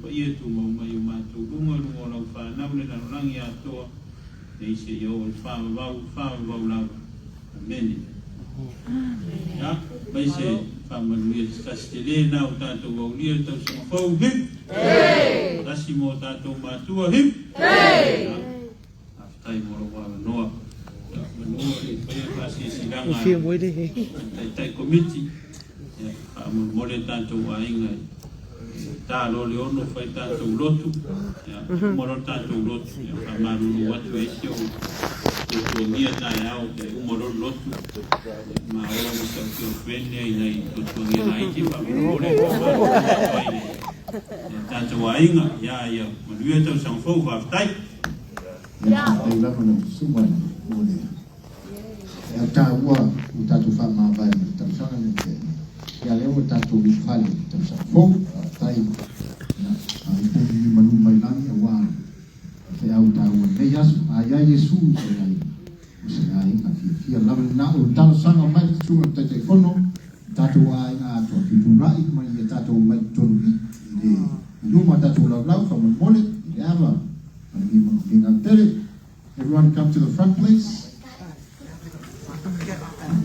Paia tumau mai i o matou luga, luga o lau fanau le lalolagi atoa, nei seia oo i le faavavau, faavavau lava. Amene. Ia, mai se faamanuia se tasi tele lena ua tatou aulia i le tausaga fou. Hip! Tasi mo tatou matua. Hip! Ia, faafetai mo lou avanoa. Ia, manu o le i faia faasilasilaga a le Taitai Komiti, ia, faamolemole tatou aiga i ta loa le 6 fai tatou lotu, ia, uma loa le tatou lotu, ia, faamalulu atu e isi ou tuatuagia taeao pe uma loa le lotu, ia, ma ola ma si au girlfriend ia i nai tuatuagia laiti, faamolemole, faamalulu atu ai i le tatou aiga, ia, ia manuia le tausaga fou, faafetai. Ia, faafetai lava lau Susuga mo le feau taua ua tatou faamavae ma le tausaga lenei tea nei. Ia lea ua tatou ulufale i le tausaga fou, faafetai ia faiponi ni manu mai lagi aua le feau taua i lenei aso. A i ai Iesu i se aiga, o se aiga fiafia lava lena. O le talosaga mai le Susuga i le Taitaifono, i tatou aiga atoa, tutulai ma ia tatou omai i totonu i i le i luma o tatou laulau faamolemole i le ava ma le migao tele. Everyone come to the front please.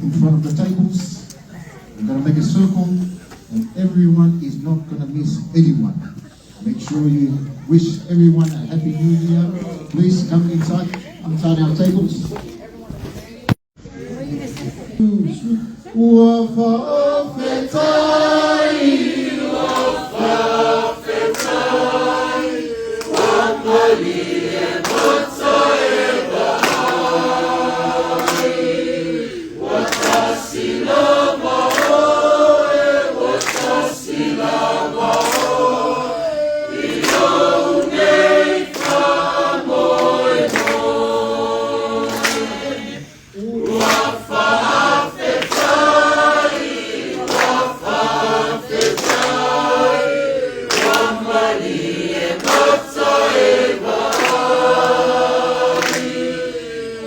In front of the tables. We're going to make a circle and everyone is not going to miss anyone. Make sure you wish everyone a happy new year. Please come inside inside our tables. Ua faafetai, ua faafetai, ua malie mata e vaai, ua tasi lava oe, ua tasi lava oe, i lou nei faamoemoe. Ua faafetai, ua faafetai, ua malie mata e vaai,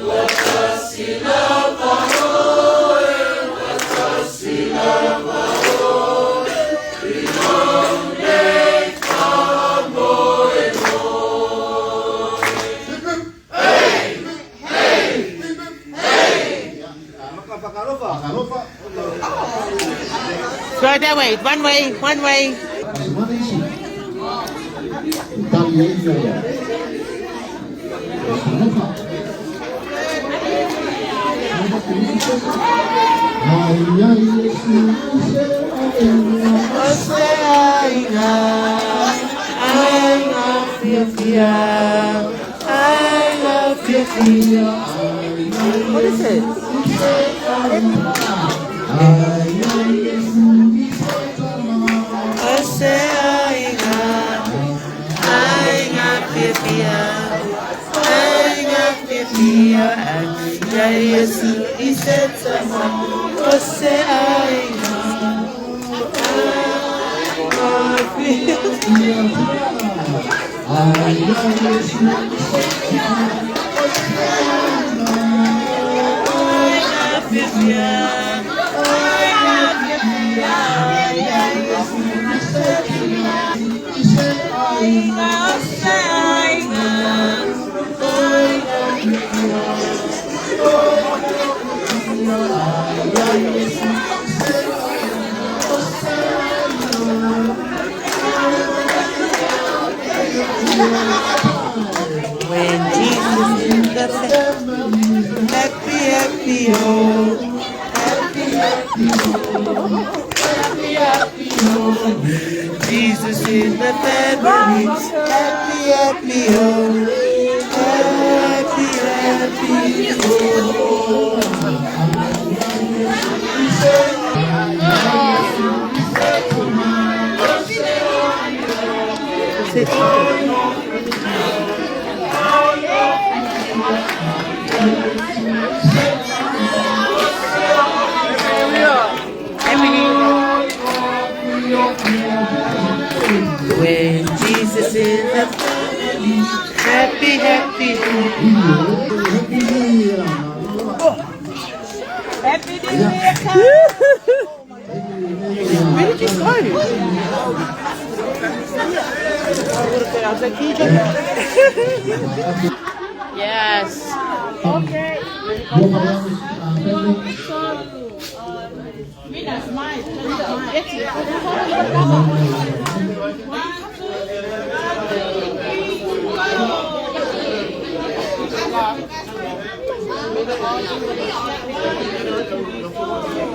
ua tasi lava oe, ua tasi lava oe, i lou nei faamoemoe. Go that way, one way, one way. What is it? O se aiga, aiga fiafia, aiga fiafia, ia Iesu i se tama, o se aiga, aiga fiafia. Aiga fiafia, aiga fiafia, ia Iesu i se tama, o se aiga, aiga fiafia. When Jesus in the family, happy, happy, oh, happy, happy, oh, happy, happy, oh. Jesus in the family, happy, happy, oh, happy, happy, oh. Sit. Emily. When Jesus in the family, happy, happy. Happy New Year! Where did you go? Yes.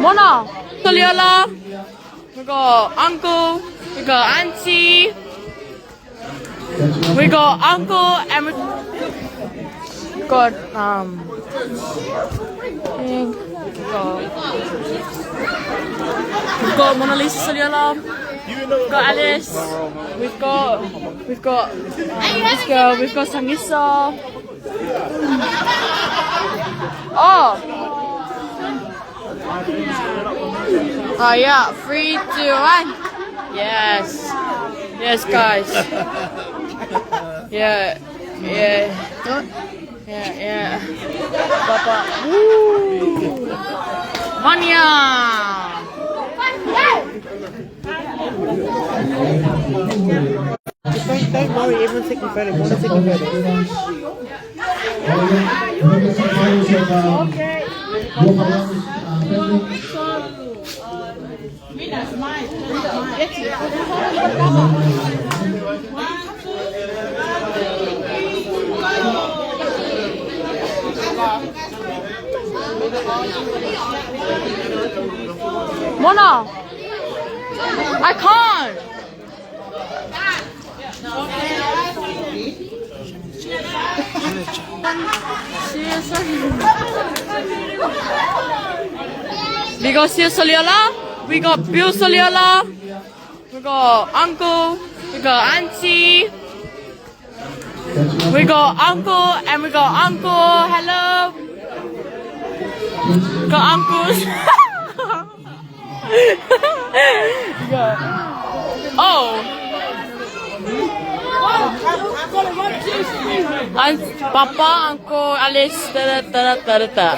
Mona, Soliola. We got uncle, we got auntie, we got uncle, and we got thing. We've got Mona Lisa Soliola. We've got Alice. We've got this girl. We've got Sangisa. Oh. Oh yeah, 3, 2, 1. Yes. Yes, guys. Yeah. Yeah. Yeah, yeah. Papa. Woo. Vanya. Don't worry, everyone's taking photo. Everyone's taking photo. Mona. I can't. We got Sia Soliola, we got Bill Soliola, we got uncle, we got auntie, we got uncle, and we got uncle. Hello. We got uncles. Oh. And Papa, Uncle, Alice, da da da da da da.